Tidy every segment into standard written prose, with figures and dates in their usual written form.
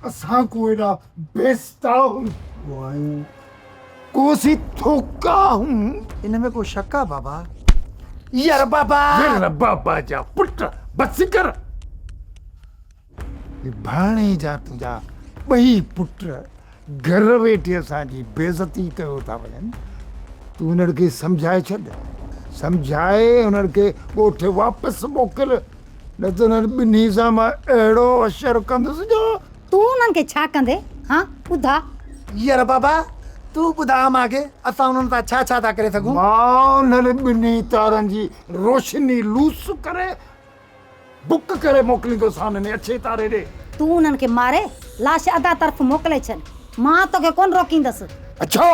اسان ڪو ايڏا بيستا آهيون. آهيون ڪو اسين ٿوڪا آهيون. ان ۾ ڪو شڪ آ بابا. يار بابا. يار بابا جا پٽ بس ڪر. ڀاڻيجا تنهنجا ٻئي پٽ گهر ويٺي اسان جي بيعزتي ڪيو ٿا وڃن. تون انهن کي سمجهائي ڇڏ. سمجهائي انهن کي ڳوٺ واپس موڪل. نه ته انهن ٻنهي سان مان اهڙو حشر ڪندس جو. تون انهن کي ڇا ڪندين؟ هان ٻڌاء. يار بابا تون ٻڌاء امان کي اسان انهن سان ڇا ڇا ٿا ڪري سگهون. مان انهن ٻنهي تارن جي روشني لوس ڪري بڪ ڪري موڪليندوسان انهي اڇي تاري ڏي. تون انهن کي ماري لاش ادا طرف موڪلي ڇڏ. مان توکي ڪونه روڪيندس. اڇا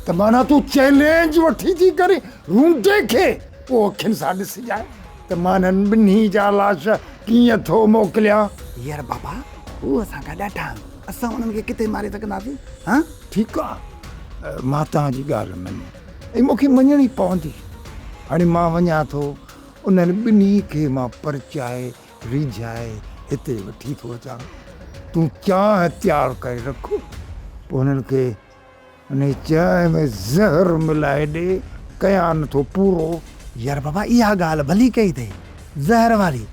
ته معنيٰ تون چئلينج وٺي ٿي ڪرين رونڊي کي پوء اکين سان ڏسجانء ته مان انهن ٻنهي جا لاش ڪيئن ٿو موڪليان. يار بابا هو اسان کان ڏاڍا آهن اسان انهن کي ڪٿي ماري سگهنداسين هان. ٺيڪ آ مان توهان جي ڳالهه مڃي ۽ مون کي مڃڻي پوندي. هاڻي مان وڃان ٿو انهن ٻنهي کي مان پرچائي ريجهائي هتي وٺي ٿو اچان. تون چانهه تيار ڪري رک، پوء هنن کي انهي چانهه ۾ زهر ملائي ڏي، ڪيان ٿو پورو. يار بابا اها ڳالهه ڀلي ڪئي اٿئي، زهر واري.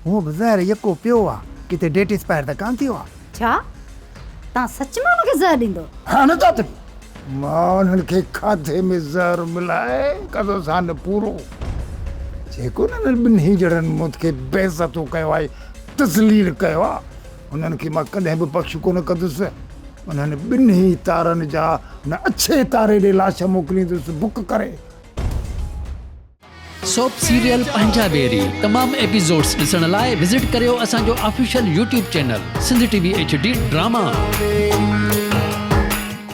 هونء به زهر يڪو پيو آ، ڪٿي ڊيٽ ايڪسپائر ته ڪانه ٿيو آ. ڇا؟ توهان سچ ۾ ان کي زهر ڏيندو؟ ها نه دادلي، مان انهن کي کاڌي ۾ زهر ملائي ڪندوسان پورو. جيڪو انهن ٻنهي جهڙن مون کي بيعزتو ڪيو آهي، تذليل ڪيو آهي، انهن کي مان ڪڏهن به بخش ڪونه ڪندس. انهن ٻنهي تارن جا ان اڇي تاري ڏي لاش موڪليندس بڪ ڪري. سوپ سيريل پنهنجا ويري تمام ايپيسوڊس ڏسڻ لاء وزٽ ڪريو اسان جو official YouTube channel Sindh T V H D drama.